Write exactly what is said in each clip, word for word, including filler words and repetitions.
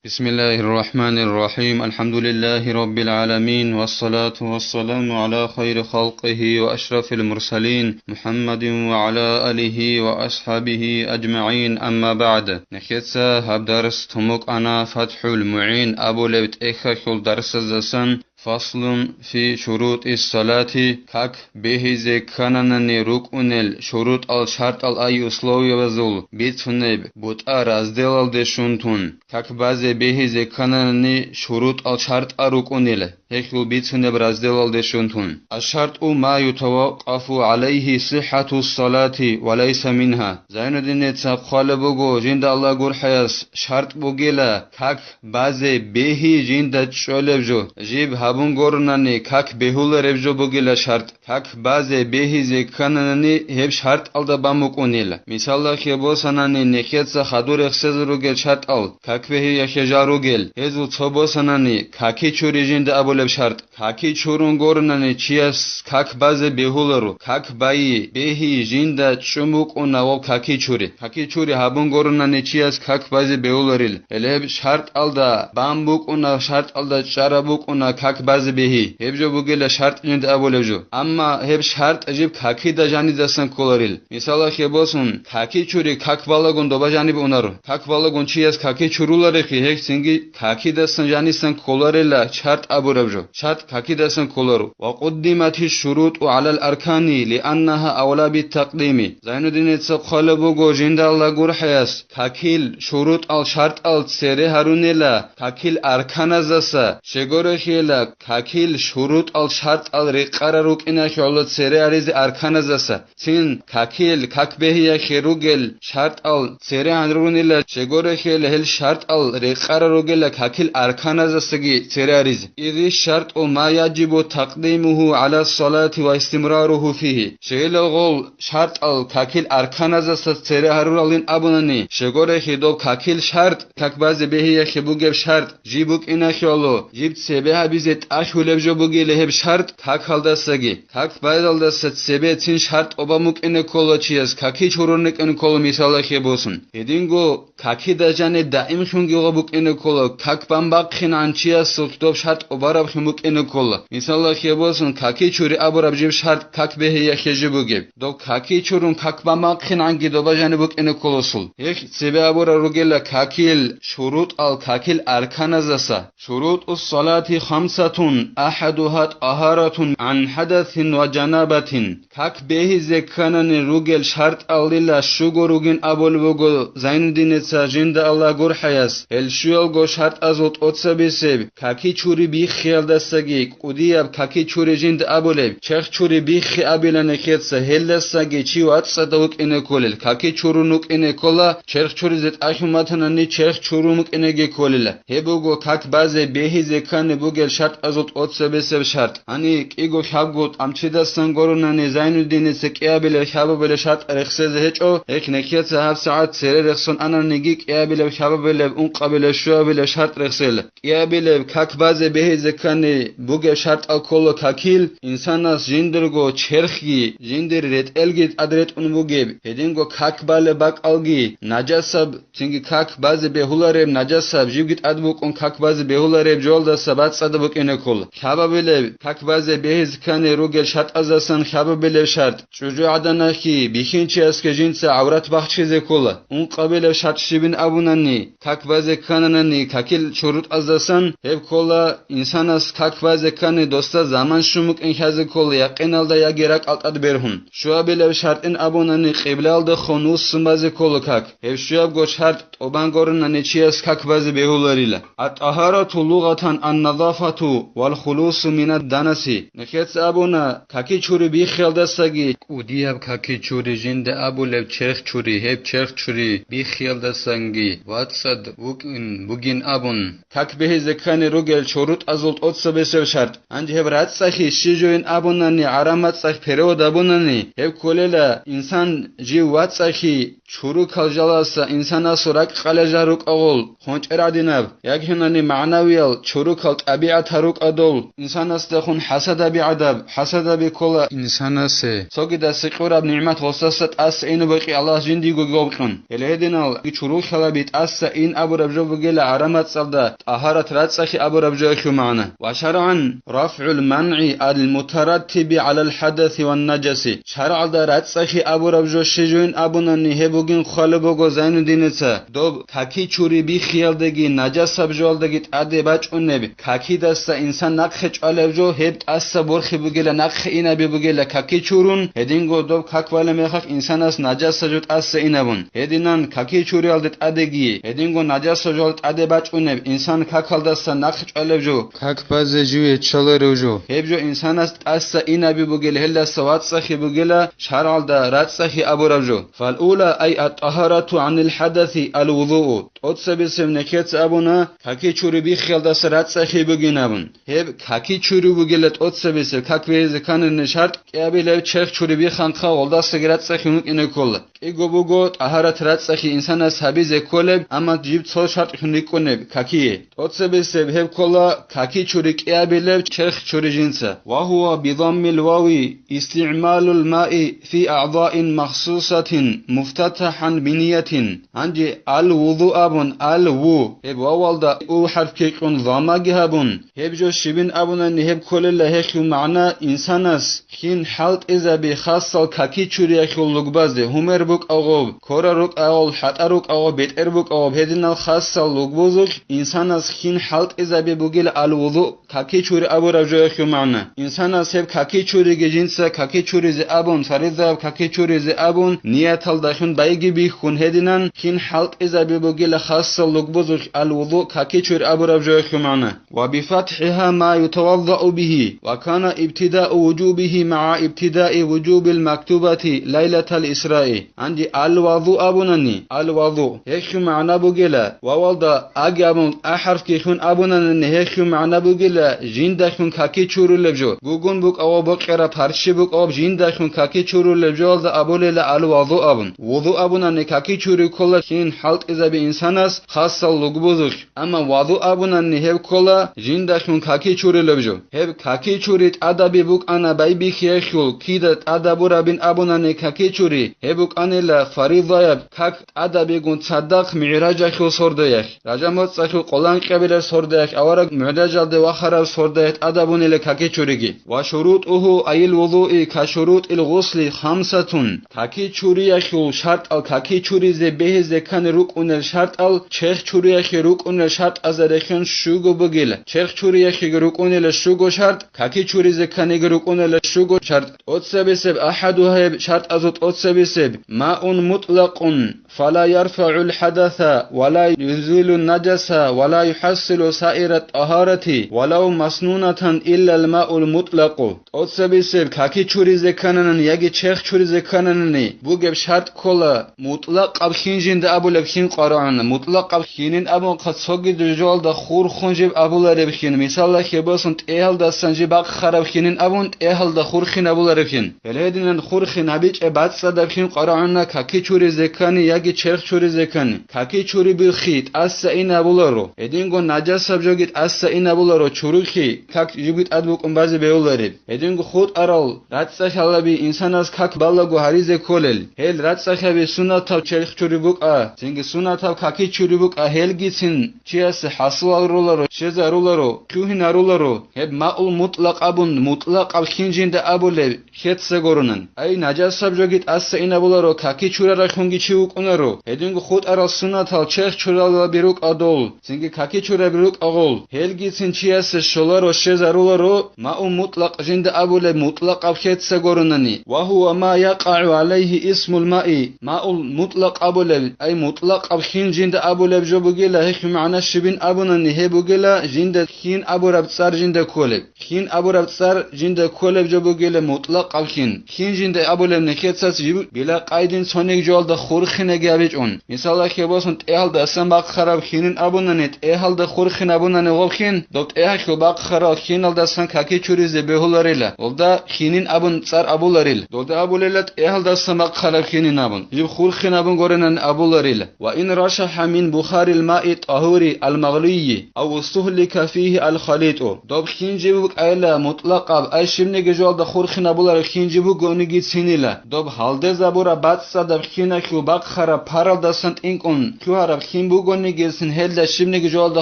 بسم الله الرحمن الرحيم. الحمد لله رب العالمين، والصلاة والسلام على خير خلقه وأشرف المرسلين محمد وعلى آله وأصحابه أجمعين. أما بعد. Нехеца гьаб дарс тумукъана ФатхӀул МугӀин абулеб тӀехьалъул дарсаздасан, فصل في شروط الصلاة, как бегьизе ккананани рукӀунел шурутӀал, шартӀал, ай условиязул бицунеб бутӀа разделалде щун тун, как базе бегьизе ккананани шурутӀал, шартӀал рукӀунел, гьелъул бицунеб разделалде щун тун. الشرط ما يتوقف عليه صحة الصلاة وليس منها. Зайнуддиница хъвалеб буго, жинда Аллагь гурхӀаяс шартӀ бугила как базе бегьи жинда чӀолеб жо, жиб гьабун гурунани как бегьулареб жо бугила шартӀ. Как базе бегьизе ккананани гьеб шартӀалда бан букӀунила. Мисалалъе босанани, нехеца хадур рехсезе ругел шартӀал как бегьиялъе жал ругел, гьезул цо босанани каки чури жинда абулеб шартӀ. Каки чурун гурунани чияс как базе бегьуларо, как байи, бегьи жинда чӀун букӀуна ва каки чури. Каки чури гьабун гурунани чияс как базе бегьуларил. Гьеле гьеб шартӀалда бан букӀуна, шартӀалда чӀараб букӀуна как базе бегьи. Гьеб жо бугила шартӀ жинда абулеб жо. Амма гьеб шартӀ жиб какида жанидасан кколарил. Мисалалъе босун, каки чури как балагун доба жаниб унаро. Как балагун чияс каки чуруларехъи, гьеб цинги какидасан жанисан кколарила шартӀ абураб жо. ШартӀ какидасан кколаро. وقدمت الشروط على الأركان لأنها أولى بالتقديم. Зайнуддиница хъвалеб буго, жинда Аллагь гурхӀаяс какил шурутӀал, шартӀал цере гьарунела какил арканаздаса, щегорехъела какил шурутӀал, шартӀал рекъарал рукӀиналъе гӀоло цере гьаризе арканаздаса. Цин какил, как бегьиялъе ругел шартӀал цере гьарунила, щегорехъела гьел шартӀал рекъарал ругела какил арканаздасаги цере гьаризе. إذ الشرط ما يجب تقديمه على الصلاة واستمراره فيه. Щайила гъол шартӀал, какил арканаздаса цере гьаруралин абунани, щегорехъе доб какил шартӀ, как базе бегьиялъе бугеб шартӀ, жиб букӀиналъе гӀоло, жиб цебе гьабизе тӀахьулеб жо бугила гьеб шартӀ какалдасаги. Как байдалдаса цебе цин шартӀ оба мукӀине ккола чияс, каки чурун рекӀин ккола, мисалалъе босун. Гьединго какида жаниб даимлъунги гъо букӀине ккола, как бан бахъинан чиясулъ доб шартӀ обараблъун букӀине ккола. Мисалалъе босун, каки чури абураб жиб шартӀ как бегьиялъе жиб бугеб. Доб каки чурун как бан бахъинанги доба жаниб букӀине кколасул. Гьелъ цебе абурал ругела какил шурутӀал, какил арканаздаса. شروط الصلاة خمسة أحدها طهارة عن حدث وجنابة. Как бегьизе кканани ругел шартӀалила щуго ругин абулеб буго Зайнуддиница, жинда Аллагь гурхӀаяс. Гьел щуялго шартӀазул тӀоцебесеб каки чури биххиялдасаги, кӀудияб каки чури жинда абулеб, черх чури биххи абила нехеца, гьелдасаги чи вацӀцӀадав вукӀине кколел, каки чурун вукӀине ккола, черх чуризе тӀахьун батанани черх чурун вукӀинеги кколила. Гьеб буго как базе бегьизе ккани бугел шартӀазул тӀоцебесеб шартӀ. Гьаниб кӀиго-лъабго тӀамчидасан гурунани Зайнуддиница кӀиабилеб-лъабабилеб шартӀ рехсезе гьечӀо, гьелъ нехеца гьабсагӀат цере рехсон ананиги кӀиабилеб-лъабабилеб, ункъабилеб, щуабилеб шартӀ рехсела. КӀиабилеб как базе бегьизе ккани бугеб шартӀал ккола какил, инсанас жиндирго черхги, жиндир ретӀелги тӀад ретӀун бугеб, гьединго как балеб бакӀалги, нажасаб, цинги как базе бегьулареб нажасаб, жибги тӀад букӀун как базе бегьулареб жоялдаса бацӀцӀадаб букӀине ккола. Лъабабилеб как базе бегьизе ккани ругел шартӀаздасан лъабабилеб шартӀ, чӀужугӀаданалъги бихьинчиясги жинца гӀаврат бахчизе ккола. Ункъабилеб шартӀ щибин абунани, как базе ккананани какил шурутӀаздасан, гьеб ккола, инсанас как базе ккани досда заман щун букӀин хьазе ккола якъиналда яги ракӀал тӀад бергьун. Щуабилеб шартӀин абунани къиблалда хун вуссун базе ккола как. Гьеб щуябго шартӀ тӀубан гурунани чияс как базе бегьуларила. الطهارة لغة النظافة والخلوص من الدنس. Нехеца абуна, каки чури биххиялдасаги, кӀудияб каки чури жинда абулеб черх чури, гьеб черх чури биххиялдасанги вацӀцӀад вукӀин бугин абун, как бегьизе ккани ругел шурутӀазул тӀоцебесеб шартӀ. Гьанже гьеб рацӀцӀалъи щиб жоин абунани, гӀараб мацӀалъ перевод абунани, гьеб кколела, инсан жив вацӀцӀалъи чурукал жаласа инсанасул ракӀ къалажа рукӀагъул хъунчӀер гӀадинаб, яги гьунани магӀнавиял чурукал тӀабигӀатал рукӀадул, инсанасдехун хӀасадаби гӀадаб, хӀасадаби ккола инсанасе. Цогидасе кьураб нигӀмат гъосдаса тӀаса инаб бакӀи Аллагь жиндиего гобкьун. Гьеле гьединал чурул хьалаби тӀаса ин абураб жо бугела гӀарамацӀалда тӀагьарат рацӀцӀахи абураб жояхъе магӀна. Ва шаргӀан рафгӀул мангӀи ал-мутараттиби гӀалал хӀадаси ван наджаси. ШаргӀалда рацӀцӀахи абураб жо щижуин абунани гьеб бугин хъвалеб буго Зайнуддиница, доб каки чури биххиялдаги нажасаб жоялдаги тӀаде бачӀунеб какидаса инсан нахъе чӀвалеб жо, гьеб тӀаса борхи бугела, нахъе инаби бугела каки чурун, гьединго доб как балеб мехалъ инсанас нажаса жо тӀаса инабун. Гьединан каки чуриялде тӀадеги, гьединго нажаса жо тӀаде бачӀунеб инсан какалдаса нахъ чӀвалеб жо, как базе живе чаларев жо, гьеб жо инсанас тӀаса инаби бугел, гьелдаса вацӀцӀахи бугела шаргӀалда рацӀцӀахи абураб жо. Фал ула, ай ат-тӀагьарату гӀанил хӀадаси ал-вузуу. ТӀоцебесеб нехеца абуна, каки чури биххиялдаса рацӀцӀахи бугин абун. Гьеб каки чури бугела тӀоцебесеб, как бегьизе кканани шартӀ, кӀиабилеб черх чури бихханхъа гъолдасаги рацӀцӀахи вукӀине ккола. КӀиго буго тӀагьарат рацӀцӀахи инсанас гьабизе кколеб, амма жиб цо шартӀлъун рикӀкӀунеб какие. ТӀоцебесеб гьеб ккола каки чури кӀиабилеб черх чури жинца. Ва гьува бидаммил вави истигӀмалул маи фи агӀзаин махсусатин муфтатахӀан биниятин. Гьанже ал-вузу абун, ал-ву, гьеб вавалда у хӀарф ккекьун заммаги гьабун, гьеб жо щибин абунани гьеб кколела гьелъул магӀна инсанас хин хӀалтӀизаби хасал каки чуриялъул лугбазде, гьумер букӀа гъоб, кора рукӀа гъол, хӀатӀа рукӀа гъоб, бетӀер букӀа гъоб, гьединал хасал лугбузулъ инсанас хин хӀалтӀизаби бугел ал-вузу, каки чури абураб жояхъе магӀна. Инсанас гьеб каки чуриги жинца каки чуризе абун, фаризаяб каки чуризе абун, нияталдалъун байги бихьун гьединан, хин хӀалтӀизаби бугела хасал лугбузулъ ал-вузу каки чури абураб жояхъе магӀна. Ва бифатхӀиха ма ютаваззау бигьи, ва кана ибтидау вужубигьи магӀа ибтидаи вужубил мактубати лайлатал Исраи. Гьанже ал-вазу абунани, ал-вазу, гьелъул магӀна бугела, вавалда аги абун а хӀарф ккелъун абунанани гьелъул магӀна бугела, жиндалъун каки чурулеб жо, гугун букӀа гъоб, бокьараб парччи букӀа гъоб, жиндалъун каки чурулеб жоялда абулела ал-вазу абун. Вузу абунани каки чури ккола хин хӀалтӀизаби инсанас хасал лугбузулъ. Амма вазу абунани гьеб ккола жиндалъун каки чурилеб жо. Гьеб каки чури тӀадаби букӀана байбихьиялъул, кида тӀадабурабин абунани каки чури, гьеб букӀанила фаризаяб как тӀадабигун цадахъ МигӀражалъул сордоялъ, ража-моцӀалъул къоланкьабилеб сордоялъ, авараг мугӀражалде вахараб сордоялъ тӀадабунила каки чуриги. Ва шурутӀугьу, ай ал-вузуи, ка шурутӀил гъусли хамсатун. Каки чуриялъул шартӀал, каки чуризе бегьизе ккани рукӀунел шартӀал, черх чуриялъе рукӀунел шартӀазарехун щуго бугила. Черх чуриялъеги рукӀунела щуго шартӀ, каки чуризе кканиги рукӀунела щуго шартӀ. ТӀоцебесеб, ахӀадугьа, гьеб шартӀазул тӀоцебесеб, маун мутӀлакъун, фала ярфагӀул хӀадаса, ва ла юзилун наджаса, ва ла юхӀассилу саира тӀагьарати, ва лав маснунатан, иллал маул мутӀлакъу. ТӀоцебесеб каки чуризе ккананани яги черх чуризе ккананани бугеб шартӀ ккола, мутӀлакъаб хин жинда абулеб хин къварагӀуна. МутӀлакъаб хинин абунха цоги дужалда хурхун жиб абулареб хин, мисалалъе босун, тӀегьалдасан жиб бахъараб хинин абун, тӀегьалда хурхин абулареб хин. Гьеле гьединан хурхин гьабичӀеб бацӀцӀадаб хин къварагӀуна каки чуризе ккани яги черх чуризе ккани. Каки чури биххи тӀаса ин абуларо, гьединго наджасаб жоги тӀаса ин абуларо, чурухъи как жибги тӀад букӀун базе бегьулареб. Гьединго хутӀарал рацӀцӀа-хьалаби инсанас как балаго гьаризе кколел, гьел рацӀцӀа-хьаби сунатаб черх чури букӀа, цинги сунатаб каки чури букӀа, гьелгицин чиясе хӀасуларуларо, щезаруларо, лъугьинаруларо, гьеб маул мутӀлакъ абун, мутӀлакъаб хин жинда абулеб, хеца гурунан. Ай, наджасаб жоги тӀаса инабуларо, каки чурарахунги чи вукӀунаро. Гьединго хутӀарал сунатал черх чуралаби рукӀа дол, цинги каки чураби рукӀа гъол. Гьелгицин чиясе щоларо, щезаруларо, маул мутӀлакъ жинда абулеб мутӀлакъаб хеца гурунани. Ва гьува ма якъагӀу гӀалайгьи исмул маи. Маул мутӀлакъ абулеб, ай, мутӀлакъаб хин жинда абулеб жо бугела, гьелъул магӀна щибин абунани гьеб бугела, жинда хин абураб цӀар жинда кколеб. Хин абураб цӀар жинда кколеб жо бугела мутӀлакъаб хин. Хин жинда абулеб нехецас жиб била къайдин цониг жоялда хурхинеги гьабичӀун. Мисалалъе босун, тӀегьалдасан бахъараб хинин абунани, тӀегьалда хурхин абунани гъоб хин, доб тӀегьалъул бахъарал хиналдасан каки чуризе бегьуларила, долда хинин абун цӀар абуларил. Долда абулела тӀегьалдасан бахъараб хинин абун, жиб хурхин абун горенани абуларила. Ва ин рашахӀа мин бухарил маи тӀагьури ал-магълийи, ав устугьлика фигьи الخليط. Доб хин жиб букӀайила мутӀлакъаб, ай щибниги жоялда хурхинабулареб хин жиб бугонигицинила. Доб гьалдезабураб бацӀцӀадаб хиналъул бахъараб паралдасан тӀинкӀун лъугьараб хин бугонигицин, гьелда щибниги жоялда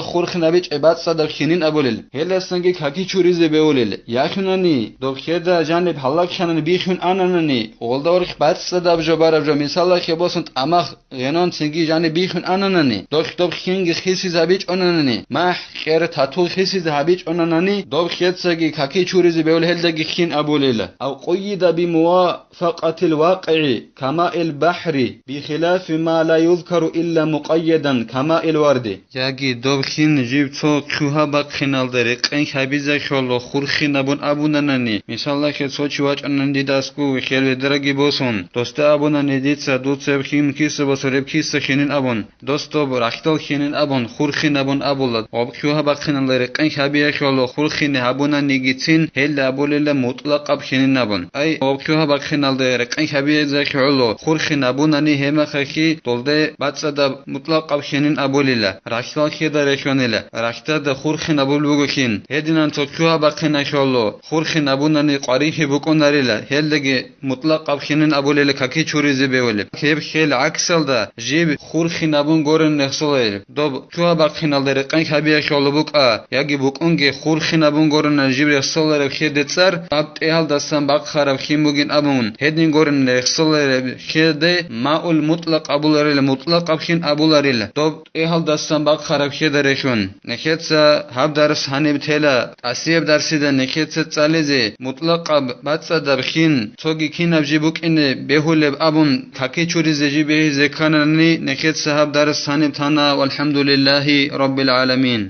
хурхинабичӀеб бацӀцӀадаб хинин абулел. Гьелдасанги каки чуризе бевулел. Ялъунани, доб хеда жаниб гьалакьанани бихьун ананани, гъолда урхъ бацӀцӀадаб жо бараб жо, мисалалъе босун, тӀамах гъенон цинги жаниб бихьун ананани, дохь доб хинги хисизе гьабичӀонанани, махӀ, кьер, татул хисизе гьабичӀонанани, доб хецаги каки чуризе бевлъелдаги хин абулела. أو قيد بموافقة الواقع كماء البحر بخلاف ما لا يذكر إلا مقيدا كماء الورد. Яги доб хин жиб цо лъугьа-бахъиналда рекъен хьабизехьуло хурхинабун абунанани, мисалалъе, цо чи вачӀанани дидасго хел ведраги босун, досда абунани дица, дуцеб хин киса босуреб киса хинин абун, дос доб рахьдал хинин абун, хурхинабун абула, об лъугьа-бахъиналда рекъен хьабиялъуло хурхине гьабунанигицин, гьелда абулела мутӀлакъаб хинин абун. Ай, об лъугьа-бахъиналда рекъен хьабиялъуло хурхин абунани гьемахъахъи, долде бацӀцӀадаб мутӀлакъаб хинин абулила, рахьдал хеда рехьонила, рахьдада хурхин абулеб буго хин. Гьединан цо лъугьа-бахъиналъуло хурхин абунани къварихьи букӀунарила, гьелдаги мутӀлакъаб хинин абулела каки чуризе бевулеб. Гьеб хел гӀаксалда жиб хурхин абун гурин рехсоларел. Доб лъугьа-бахъиналда рекъен хьабиялъуло букӀа, яги букӀунги хурхин абун гурин жиб рехсолареб хеде цӀар, гьаб тӀегьалдасан бахъараб хин бугин абун, гьедин гурин рехсолареб хеде маул мутӀлакъ абуларел, мутӀлакъаб хин абуларила. Доб тӀегьалдасан бахъараб хеда рехьун. Нехеца гьаб дарс гьаниб тела, тӀасияб дарсида нехеца цӀализе, мутӀлакъаб бацӀцӀадаб хин, цоги кинаб жи букӀине бегьулеб абун, каки чуризе жи бегьизе кканани, нехеца гьаб дарс гьаниб тана, валхӀамдулиллагьи раббил гӀаламин.